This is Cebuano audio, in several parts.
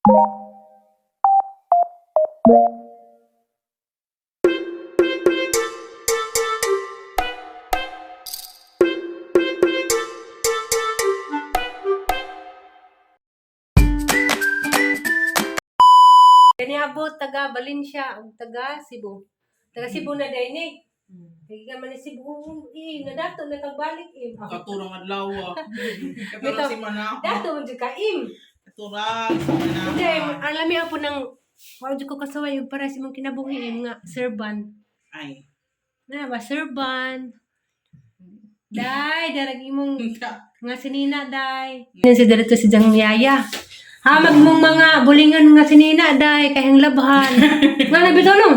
Kani abot taga Valencia ug taga Cebu. Taga Cebu na day ni. Kay man ni Cebu eh nadato na tagbalik eh. Katurang adlaw ah. Bitaw. Katurang si Mana. Dato man jud ka im. Katurang si Mana. Hindi, alami ako ng wa jud ko kasaway ug para sa imong kinabuhi im nga serban. Ay. Na ba serban? Day, darag imong nga sinina day. Yan si diretso si Jang Yaya. Hamag mong mga bulingan nga sinina day kay hang labhan. Nga nabitaw no?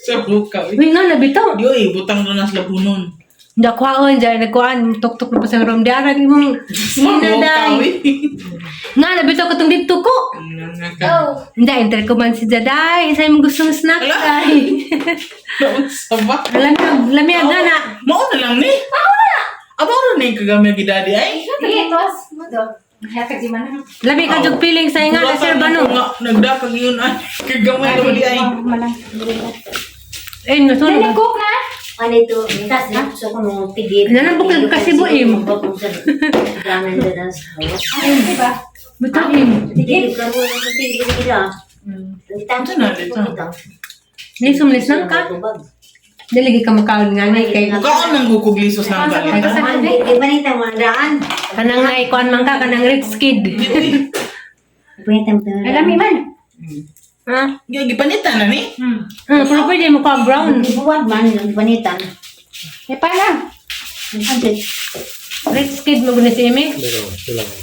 Sa buka. Uy nga nabitaw. Di oy, butang na nas labunon. Dakwaon dyan, nagkuan, tuktok na pa sa room. Darag imong sinina day. Nga nabitaw ko tong dito ko. Oh. Hindi, enter ko man si Jaday. Isa imong gustong snack day. Sa ba? Lami, lami ang gana. Mao na lang ni. Mao na. Amo ra ni kagamay gidadi ay. Tos, mo do. Hatag di man. Lami ka jud feeling sa nga na sir bano. Nga nagdakag yun ay. Kagamay ra di ay. Malang. Eh, nasunog. Cook na. Ano ito, mintas na, so kung nung tigil. Ano, bukod kasi bu, eh. Ramen na sa hawas. Ay, di ba? Butang im. Tigil, karoon ng tigil nila. Ano na dito? Lisum lisang ka. Dili ka makaon nga ni kay Kaon nang gukog lisos nang galita. Di ba nita mga daan? kanang ay kuan man ka kanang rich kid. Di oy. Panita mo Ay, lami man. Ha? Gipanitan na ni. Pero pwede mo ka brown. Buwan man, ang panitan. Eh, pa lang. Ang Rich kid mo guna si Amy.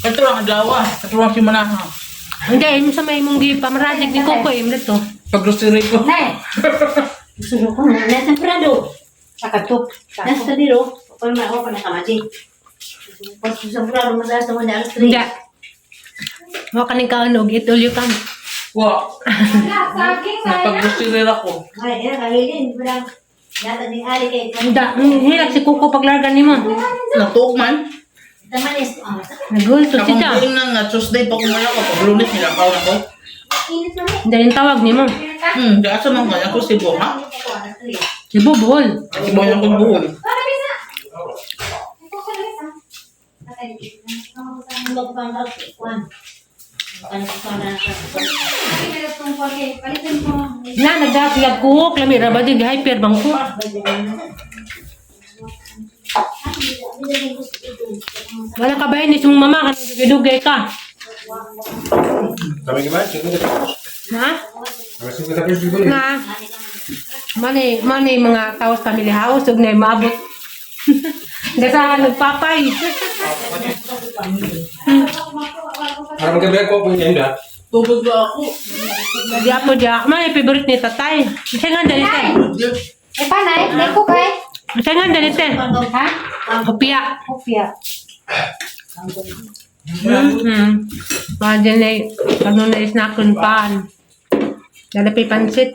Katurang adlaw ah. Katurang si Manaha. Hindi, im sa may mong gipamaradig ni Coco im dito. Pag grocery ko. Nay. Gusto ko na, nasa Prado. Sakatok. Nasa dilo. Kung may ako na kamaji. Pag sa Prado, masasa mo na alas 3. Hindi. Wa kaning kaon og itulyo kam. Wa. Saging, Napag-grocery ako. Ay, eh, kahilin. Parang, nata ni Ali kay Hindi, hilak si Coco paglarga nimo. Natuog man. Tamanis. Ah, Nagulto Akong siya. buing na nga Tuesday pa kung wala ko pag Lunes nila kaon ako. init na Hindi yung tawag nimo. Di asa man kaya ko Cebu ha? Si Bobol. Cebu yung kong buol. Na nagdasiyag ko, lami ra ba di hyper bang ko. Wala ka ba ni sung mama kanang dugay-dugay ka? Kami gimana? 50 pesos. Ha? A ver, 50 pesos disponible. Na. Mani, mani mga tao sa family house ug na maabot. Gasahan nagpapay. Para magkabihan ko po yung enda. Tubig ba ako? Di apo di. Mani favorite ni tatay. Siya nga dali te. Eh, pa na. May cook ay. Siya nga dali te. Ha? Kopya. Kopya. Mga na ano na isnakon pan. Dalapi pansit.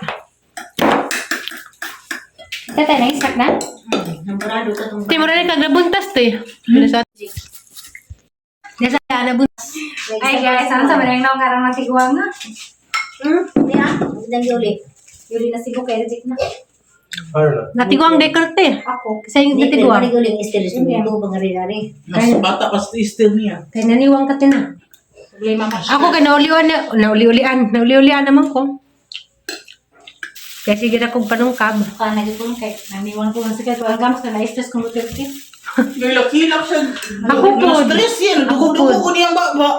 Tatay, na-snack na? Ti mo rin kagrabuntas te. Nasa Nasa nabuntas. Ay, guys, ano sa manang naong karang natiguang na? Yuli na sigo kay reject na. Ano na? Natiguang dekor te. Ako. Kasi yung natiguang. Mas bata pa still niya. Kay naniwang ka tina. Problema ka. Ako kay naulian na nauliulian, nauliulian naman ko. Kaya sige na kong panungkab. Baka nagigulong kay naniwang ko man sa kay tuwang gamos na na-stress kung Duterte. Nilakilak siya. Ako po. Stress yan. Ako po. Dugo-dugo ko niyang baba.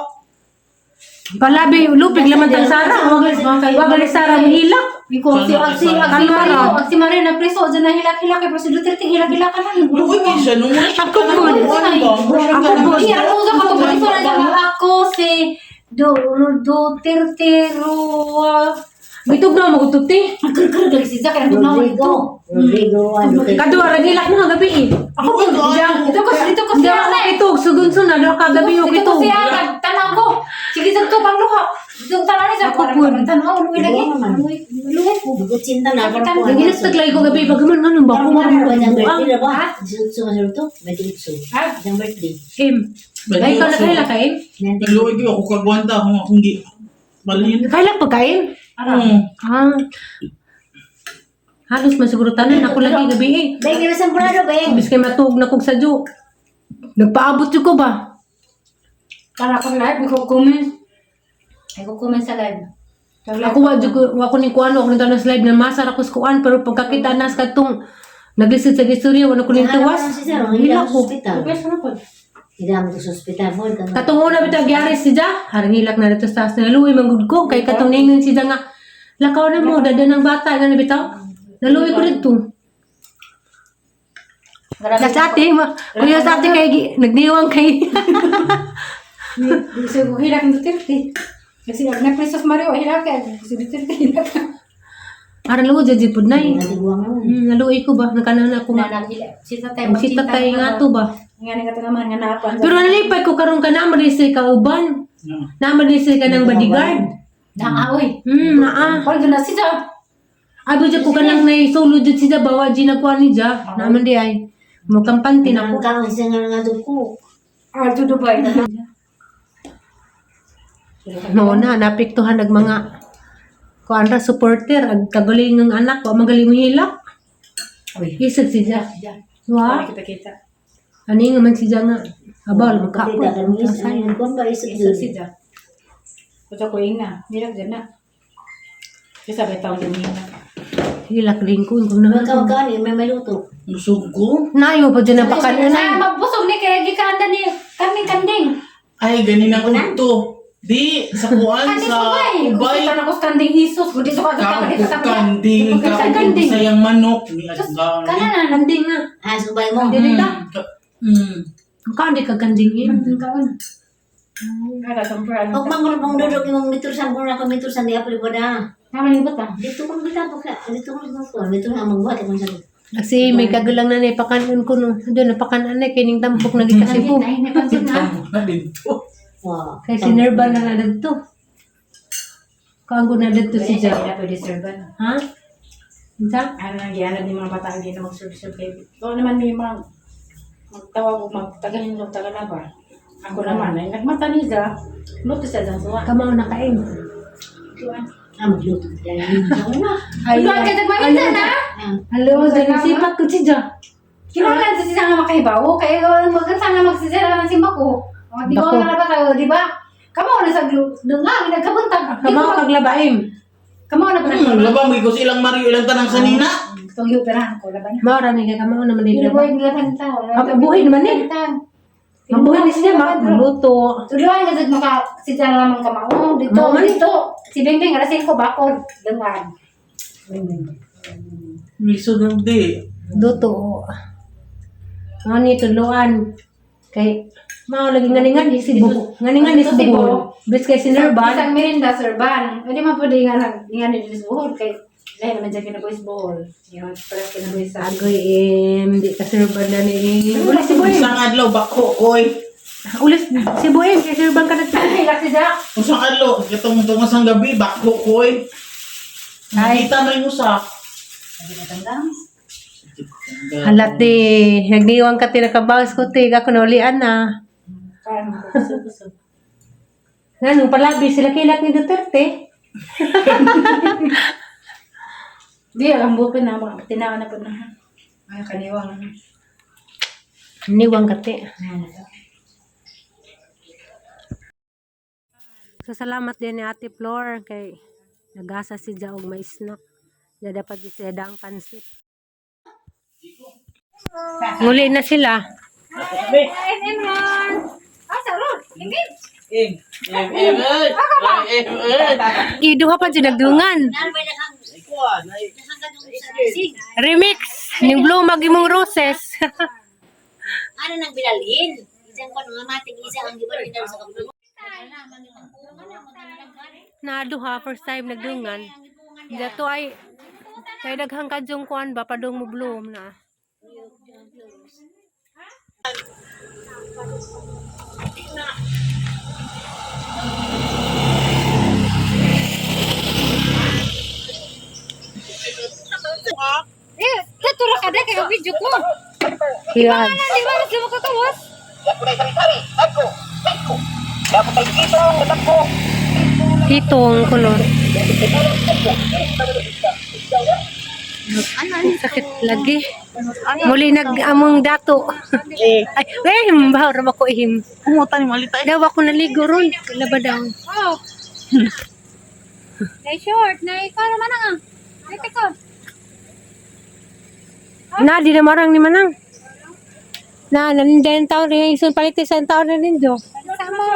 Palabi, lupig laman tang Sara. Wag wag Sara mahilak. Biko si ang si ang si Kalma Mario, ra. ang si Mario na preso dyan na hilak-hilak kay pero si Duterte hilak-hilak ka lang. Luoy kayo siya. Nung muna siya Ako po. Ako po. Iya, ako sa kato preso na siya. Ako si Duterte Rua. Bitog na magututi. Kr-kr gali si Zac kaya nagtunaw ito. Kadua ra hilak na gabi eh. Ako po. Ito ko Hindi siya. ako ito, sugunsun na doon kagabi yung Ito ito. ko siya tanaw ko. Sige sa to pang luha. Ito tanaw ni sa Ako po. Tanaw luwi lagi. Luwi luwi. Naginastag lagi ko gabi, pag man ganun ba? Kung Ah, Im. Ay, ikaw nakaila ka, Im? Luoy ko ako kagwanta kung akong gi. Balin. Kailan pagkain? Mm. Ah. Halos masiguro tanan ako lagi gabi eh. Beng, di ba sampurado, Beng? Imbis kay matuog na kog sadyo. Nagpaabot jud ko ba? Para akong live, ikaw comment. Ikaw comment sa live. Ako wa jud ko wa ko ning kuan, wa ko ning tanan sa live na masar ako sa kuan pero pagkakita nas katong naglisod sa istorya wa na ko ning tuwas. Hila ko. Pwes ano po? Hindi mo sa ospital mo. Katong una bitaw gyari si Ja, harang hilak na dito sa naluoy man gud ko kay katong ningon si Ja nga lakaw na mo dada ng bata nga na bitaw. Naluoy ko didto. Grabe. Sa ate, kuya sa ate kay nagniwang kay. Gusto ko hilak ng Duterte. Kasi na Princess Mario, hilak ka. Si Duterte hilak. Aron luod jud pud nay. Natiguang mo. Naluoy ko ba nakanan ako nga. Si tatay, Ang si tatay nga to ba. Nga nga ito naman, nga naapan. Pero nalipay ko karon ka na marisay ka uban. No. Na marisay ka ng bodyguard. Naaoy. Naa. Kung doon na siya. Abo jud ko kanang nay solo jud siya bawa ji nagkuan ni ja. Naman di ay. Mukampante na Ang ko. kaon siya nga nga ko. Ah, to Dubai. No na napiktuhan nag mga kuan ra supporter ag kagaling ng anak wa magaling mohilak. Uy. Isag si ja. Wa. Kita kita. Ani nga man si ja nga. Abal magkapon. Kapita ka nung isa. Ang kuwan ba isa Isag siya. Kuto ko yung na. Hilak dyan na. Kasi sabi tao din na. Hilak rin ko kung na. Magkaon ka ni may maluto. Busog ko. Nayo pa dyan ang pakanan. Sa mabusog ni kaya gikanda ni kaming kanding. Ay, ganin ang udto. Di, sa kuan, Kanding sa subay. ubay. Gusto na ko sa kanding Isus. Kundi suka ka Kaon dito ko sa kanding, Sa kaon ko kanding. sayang manok. Ni Adlaw. Kana na. Kanding nga. Ah, subay mo. Dili ta. Mm. Ang kandi ka kanding yun. Kaon. Kada sampura. Og mangro mong dudok imong mitursan ko na ko mitursan di apli boda. Naman yung buta. Dito ko kita ko dito ko ko dito na magbuhat akong sa. Kasi may kagulang na napakanan ko no. Doon napakanan na kining tampok na gikasibo. Ay, napansin na. Tamo na dito. Wow. Kay sinerba na nga dito. Kaanggo na dito si Ja. Hindi na pwede serve. Ha? Unsa? Ano nang gianad ni mga bata hindi na mag-serve-serve kayo. Ito naman may mga magtawag o magtagalin ng tagalaba. Ako naman ay nagmata ni Za. Luto siya dyan suwa. Kamao na kain. Ah, magluto. Ano na? Ay, Ay, ka nagmaminsan na. Hello, dyan sipak ko si Ja. Kinahanglan sa siya nga makahibaw. Kaya maganda nga magsisira ng simba ko. O, di ko Dako. nga na kayo, di ba? Kamo na sa dunga, nagkabuntag. Kamao kaglabaim. Kamo na Labang, may ko silang Mario, ilang tanang sanina. Itong yung perahan ko, laban na. Mao ra ni kay kamao naman din. Buhay nila kanta. Ah, buhay naman eh. Mabuhay ni siya magluto. Tuloy nga jud maka si Jana lamang kamao dito Mao man. dito si Bengbeng alas 5 bakod dungan. Miso ng di. Luto. Mao ni tudloan. Kay mao lagi nganingan si buko. Nganingan ni si buko. Bis kay sinerban. Isang merinda sir ban. Pwede man pwede nga lang nga ni sa buhol kay lahi naman dyan kinabuhis buhol. Yung parang kinabuhis sa Agoy em di ka serban na ni. Uli si Boy. Isang adlaw, bako ko eh. Uli si Boy kay serban ka na. Hilak si Jack. Usang adlaw, katong tungo sang gabi, bako ko eh. Ay. Nakita na yung usa. Halate, nagniwang ka tinakabawas ko te, ako naulian na. Parang busog-busog. Ngano palabi sila kilak ni Duterte. Di alam bukin na mga tinawa na po na. ha. Ay kaniwang. Niwang ka te. So salamat din ni Ate Flor kay nagasa si Ja og may snack. Na dapat di siya daang pansit. Nguli na sila. Ah, sarot. Hindi. Giduha pa siya nagdungan. Remix ning Blue Magimong Roses. Ano nang bilalin? Isang kon nga mating isa ang gibalin daw sa kaplo. Naduha first time nagdungan. Dato ay kay daghang kadyong kuan ba padung mo bloom na. Eh, tatura ka dahil kay video ko. Yan. Di ba mas mo kakawas? Pitong kuno. Sakit lagi. Muli nag among dato. Eh. Ay, eh, bahaw ra ba ko ihim. Kumuta ni malita. Daw ako naligo ron. Wala ba daw? Oh. Nay short, nay ikaw naman ang ah. Nay tiko. Na, di na marang ni Manang. Na, nanindayan taon rin. Isun palit sa taon na nindo. Sama.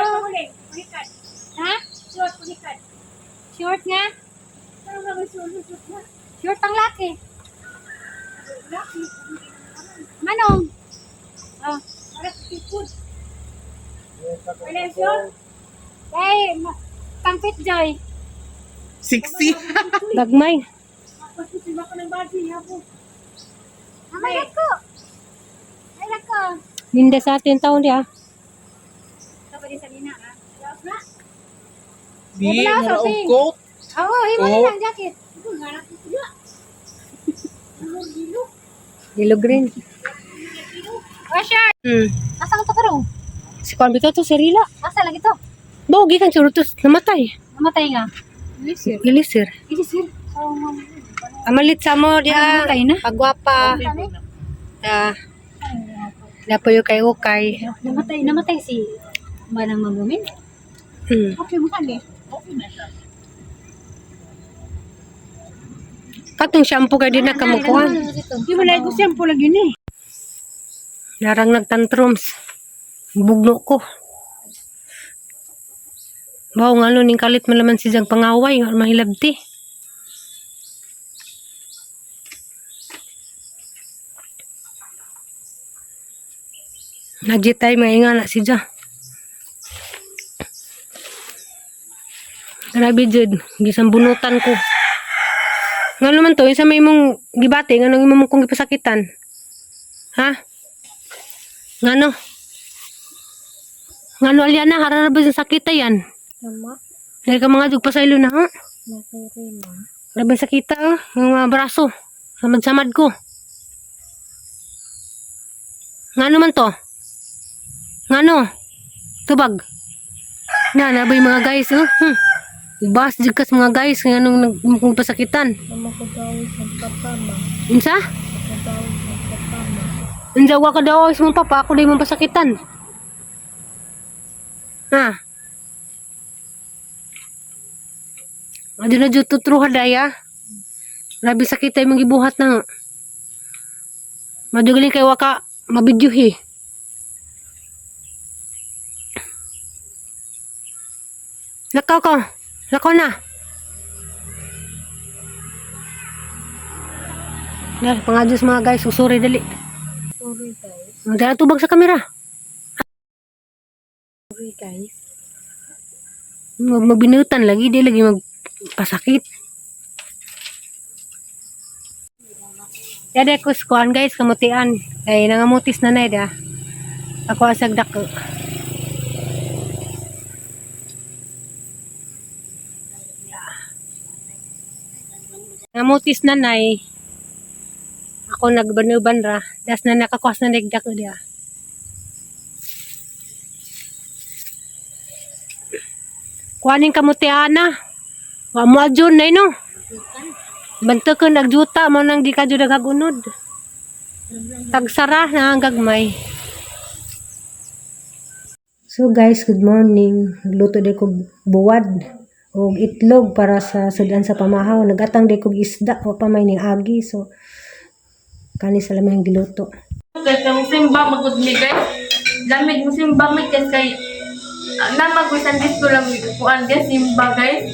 Ha? Short Short nga? Short ang laki. Manong. Oh. Hey, pang-fit joy. 60. Gagmay. Amay ko. Ay lako. Ninda sa atin taon di ah. Kapag sa nina ah. Laos na. Di, Wala, mura og Sophie. coat. Oo, himo Oh. na lang jacket. Yellow green. Oh, sure. Asa ka to karon? Si Kwan bitaw to, si Rila. Asa lagi to? Bogi kan surutos, namatay. Namatay nga. Ilisir. Isi sir. Oh, ma'am. Amalit sa mo diya. Namatay na? Pagwapa. Ah. Napuyo kay ukay. Namatay, namatay si Manang Mamumin. Okay mo kali. Katong shampoo kay di na kamukuan. Di mo lagi ko siyang lagi ni. Larang nagtantrums. Bugno ko. Bawo nga ano, ning kalit man laman si Jang pangaway, nga mahilabti. Najitay mga inga na si Ja. Grabe jud, gisan bunutan ko. Nga naman to, isa may imong gibati, nga nang imong kong gipasakitan. Ha? Ngano? Ngano Aliana, harara ba sa sakita yan? Tama. Dahil ka mga dug pa sa ilo na, ha? Nakuri mo. Grabe ang sakita, ha? Mga braso. Samad-samad ko. Ngano man to? Ngano? Tubag. Na, nabay mga guys, oh. Ibas, jud kas mga guys, nga nung kung pasakitan. Mama ko daw sa papa ma. Unsa? Daw sa papa ma. Unsa wa ka daw sa mong papa, ako day mong pasakitan. Ha? Ado na jud tutruha daya. Grabe sakit ay mong gibuhat na. Madugaling kay waka mabidyuhi. Lakaw ko. Lakaw na. Dahil pangadyos mga guys, usuri dali. Sorry guys. Magdala tubag sa kamera. Sorry guys. Magbinutan lagi, di lagi magpasakit. Yada ko skuan guys, kamutian. Ay, nangamutis na na da. Ako asag dako. Nangamutis na nay. Ako nagbanuban ra. Das na nakakuas na nagdako dia. Kuanin kamutiana. Wa mo adyon na ino. Bantakon nagjuta mo nang di ka jud naghagunod. Tagsara na ang gagmay. So guys, good morning. Nagluto di kog buwad og itlog para sa sudan sa pamahaw. Nagatang di kog isda o pa may ning agi. So kani sa lamang giluto. Guys, kay simba magud mi guys. Lamig mo simba mi guys kay namag ko Sunday school lang kuan guys simba guys.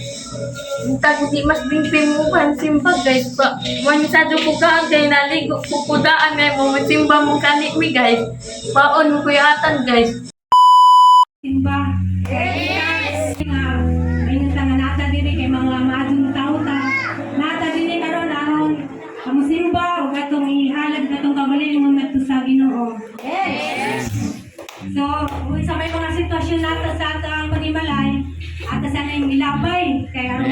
Tag di mas bingpin mo kan simba guys pa. Man sa ko ka kay naligo ko kudaan may mo simba mo kani mi guys. Paon mo kuyatan guys. Simba. Yes! Nga, ayun nga nata diri kay mga maadong tao ta. Nata diri karon aron ang simba ug atong ihalad natong kaugalingon ngadto sa Ginoo. Yes! So, kung sa may mga sitwasyon nato sa atong paghimalay, ata sana yung ilabay kay aron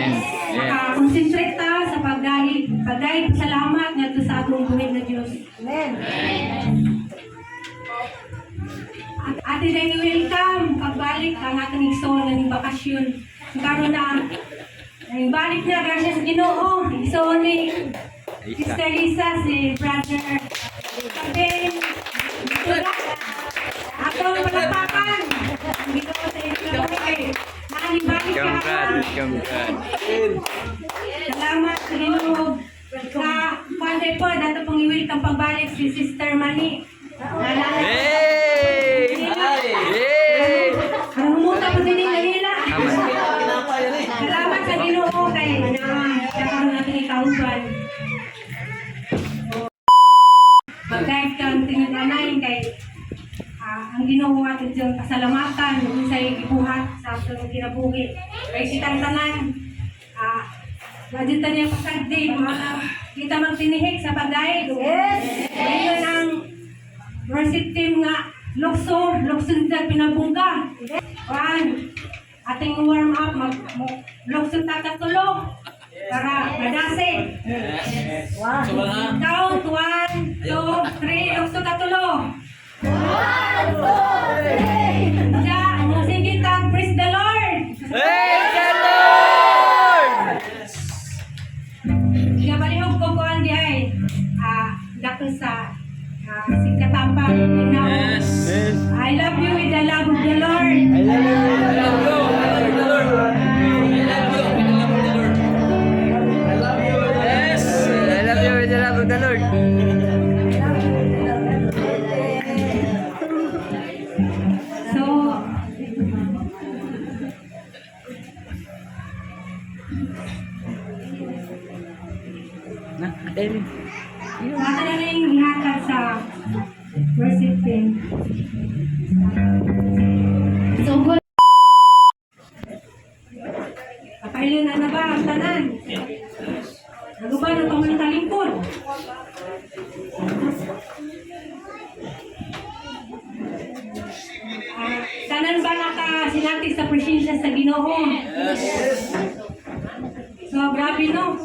maka-concentrate ta sa pagdahil, pagdahil salamat ngadto sa atong buhi nga Dios. At ate na welcome pagbalik ang atong igsoon nga ning bakasyon. Karon na ang balik na grasya sa Ginoo. So ni Sister Lisa, si Brother Sabin, ato palakpakan. Ang Ginoo sa inyo kay naanibalik ka. Congrats, congrats. Salamat sa Ginoo. Sa Monday po, dato pong i-welcome pagbalik si Sister Mani. Naalala Hey! Hey! Ang humuta po din yung nahila. Salamat sa Ginoo kay nakaroon natin ikauban. Mag-guide ka ang tinag-anay kay ang Ginoo ato diyang kasalamatan ug sa gibuhat sa atong kinabuhi. Kay kitang tanan wajud ta niya pasagdi mga kita magtinihik sa pagguide. Yes. Ayun ang worship team nga lukso, lukso sa pinabungga. Kuan, ating warm up, mag, lukso ta katulo para madasig. Count, 1, 2, 3, lukso katulo. 1, 2, 3! Ja, sige tag, praise the Lord! Praise the Lord! Kaya palihog ko kuan di ay, dako sa singkatapang. Yes. I love you with the love of the Lord. I love you with the love of the Lord. I love you with the love of the Lord. I love you. Yes. I love you with the love of the Lord. So, Na, dahil. sa ato na lang yung ihatag sa worship team. So good. Papailin na na ba ang tanan? Naguban ang pangulang talingkod. Tanan ba nakasinati sa presensya sa Ginoo? Yes. So, grabe no?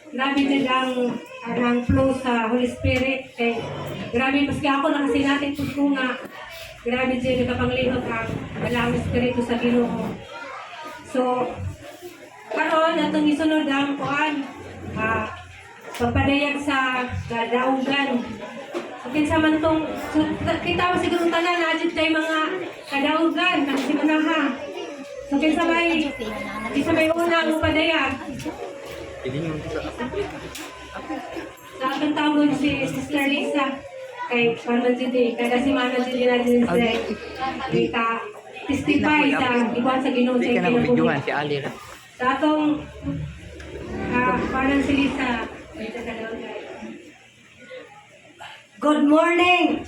Grabe din ang flow sa Holy Spirit. Kay, grabe, maski ako nakasinati po ko nga, grabe din nakapanglihok ang balang Espiritu sa Ginoo. So, karon atong isunod ang kuan, pagpadayag sa kadaugan. So, kinsa man tong, so, kita mo siguro tanan na jud tay mga kadaugan kang simanaha. So kinsa may una ang padayag sa atong tawgon si Sister Lisa kay parang jud eh, kada semana jud natin sa ka testify sa iguan sa Ginoo sa Hindi ka na kinabuhi. videohan si Ali ra. Sa atong parang si Lisa, may kadaugan. Good morning!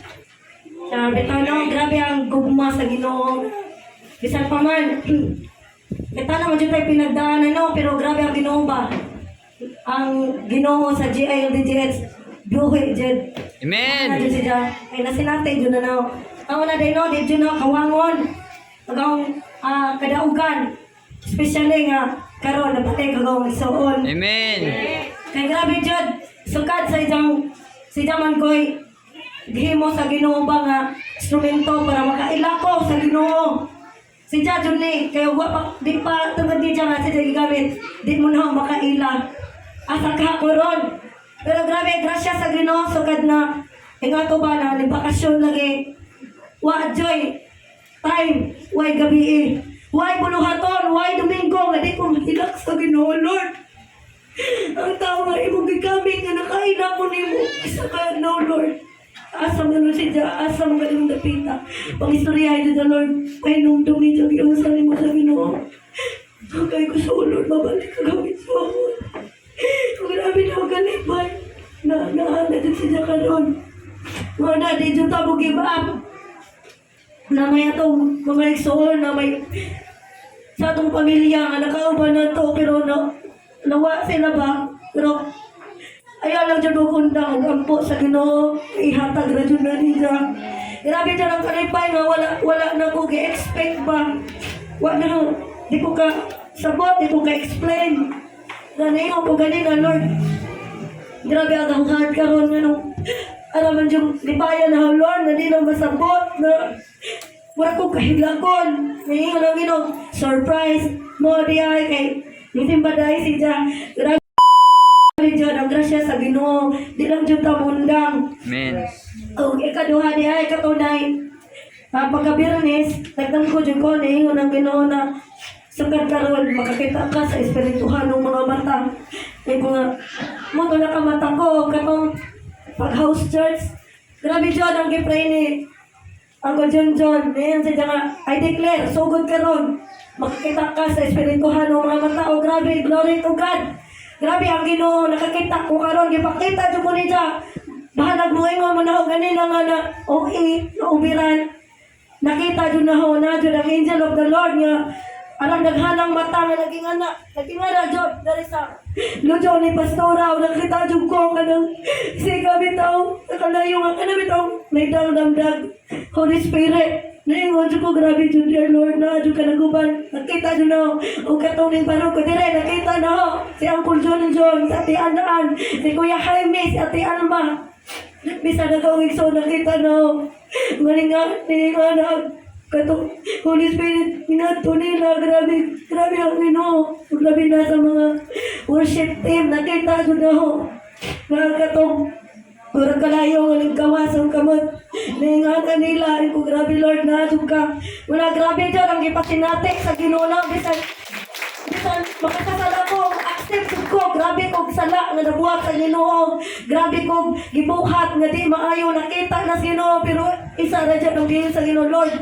Sa bitaw no, grabe ang gugma sa Ginoo. Bisan pa man, bitaw naman dyan tayo pinagdaanan no, pero grabe ang Ginoo ba? Ang Ginoo sa GILDGH, buhi dyan. Amen! Ano siya? Ay nasinate jud na now. Ang una day no, di jud na kawangon. Agong kadaugan. Especially nga karon nabalik agong isuon. Amen! Kay grabe jud, sukad sa isang si man koy gihimo sa Ginoo ba nga instrumento para makaila ko sa Ginoo. Si jud ni kay wa pa di pa tungod di nga siya gigamit, di mo na makaila. Asa ka ko ron. Pero grabe grasya sa Ginoo sukad na ingato ba na ni bakasyon lagi. Wa joy time, way gabi eh. Way buluhaton, way Domingo nga di ko mahilak sa Ginoo Lord. Ang tao nga imong gigamit nga nakaila ko nimo isa ka no Lord. Asa man nun siya, asa man ka nimong dapita. Pangistoryahin niya the Lord, pahinumdum ni Diyo, yung sa nimo sa Ginoo. Hanggang ko sa Lord, babalik ka gawin sa ako. Kung grabe na ako kalipay, na naana din siya karon. Mga na, di dyan tabo give up. Na may atong mga igsoon, na may sa atong pamilya nga nakauban na to pero na, nawa sila ba pero ayaw lang dyan ko kundang og ampo sa Ginoo ihatag ra jud na niya. Grabe dyan ang kalipay nga wala wala na ko gi-expect ba, wa na di ko ka sabot, di ko ka explain na niingon ko ganina, Lord, grabe ang akong heart karon nga nung araman yung lipayan na Lord na di na masabot na wala ko kahilakon. Ngayon ang Ginoo, surprise. Mo di ay kay nisimba dai si Ja. Grabe jud ang grasya sa Ginoo. Di lang jud ta mundang. Amen. Og ikaduha di ay katunay. Pagka-Biyernes, nagdangko jud ko niingon ang Ginoo na sukad karon makakita ka sa espirituhan ng mga mata. Kay ko nga mo to na ka mata ko katong pag house church. Grabe jud ang gipray ni Uncle John John, ngayon siya nga, I declare, sugod karon makakita ka sa espirituhan ng mga mata. Oh, grabe, glory to God. Grabe ang Ginoo, nakakita ko karon gipakita jud ko niya. Bahalag mo ingon mo na ho ganina nga na OE, na ubiran. Nakita jud na ho na jud ang angel of the Lord nga arang naghanang mata nga naging anak, naging anak jud diri sa lujo ni pastora o nakita jud ko kanang siga bitaw nakalayo nga kanang bitaw may damdag Holy Spirit. Naingon jud ko grabe jud, dear Lord, na jud ka naguban. Nakita jud na o katong ning barog ko dire nakita na ho si Uncle John John, si Ate Anaan, si Kuya Jaime, si Ate Alma. Bisa na ka so nakita na ho. Ngani nga nga na katong Holy Spirit minato nila, grabe grabe ang Ginoo. Ug labi na sa mga worship team, nakita jud na ho nga katong murag kalayo nga nagkawas ang kamot. Naingana nila, ay ko grabe Lord na jud ka. Wala, grabe jud ang gipasinati sa Ginoo na bisan bisan makakasala ko, accept jud ko, grabe kog sala nga nabuhat sa Ginoo. Grabe kog gibuhat nga di maayo nakita na sa Ginoo, pero isa ra jud ang giingon sa Ginoo, Lord.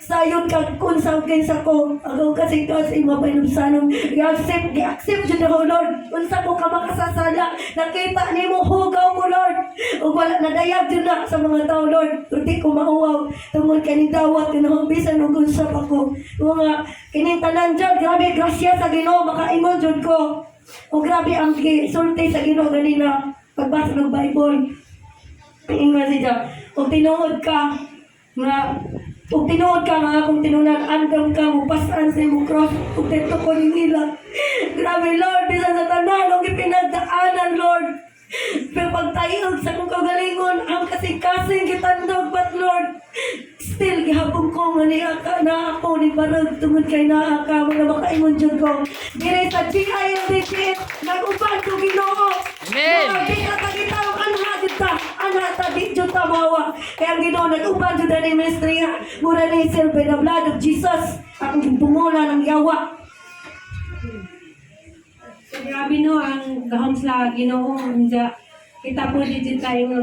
Sayon kag kun sa kinsa ko ako kasi kasi mapainubsanon, gi-accept gi-accept jud ako, Lord, unsa ko ka makasasala, nakita nimo hugaw ko, Lord, ug wala nadayag jud na sa mga tao, Lord, ug di ko mauwaw tungod kaning dawat kinahong bisan ug unsa pa ko mga kining tanan jud, grabe grasya sa Ginoo makaingon jud ko. Ug grabe ang gisulti sa Ginoo ganina pagbasa ng Bible. Ingon siya, kung tinuod ka nga kung tinuod ka nga akong tinunan, andam ka mo pasan sa imong cross ug dito ko nila. Grabe Lord, bisan sa tanan ang gipinagdaanan, Lord. Pero pagtayog sa kong kagalingon, ang kasing-kasing gitandog, but Lord, still gihapon ko nga niya ka na ako ni barag tungod kay naa ka mga makaingon jud ko. Dire sa GILDGS, nag-uban ko Ginoo. Amen. Lord, di ka tagitaw anha jud ta, anha ta di jud ta mawa. Kaya ang Ginoo nag-uban jud ani ministry ha. Mura ni sir by the blood of Jesus ang bumula ng yawa. So, grabe no, ang gahom sa Ginoo unja kita po di jud tayo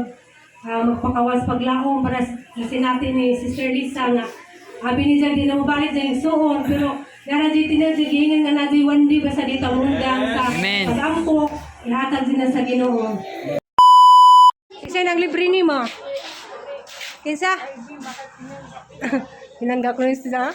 magpakawas paglaom para sa sinati ni Sister Lisa nga abi ni dyan di na mabalik sa suon, pero nara di tinan di giingon nga na di one day basta dito mundang sa Amen. pag-ampo ihatag din na sa Ginoo. Isa nang libre nimo? Kinsa? Hinangga ko ni sila.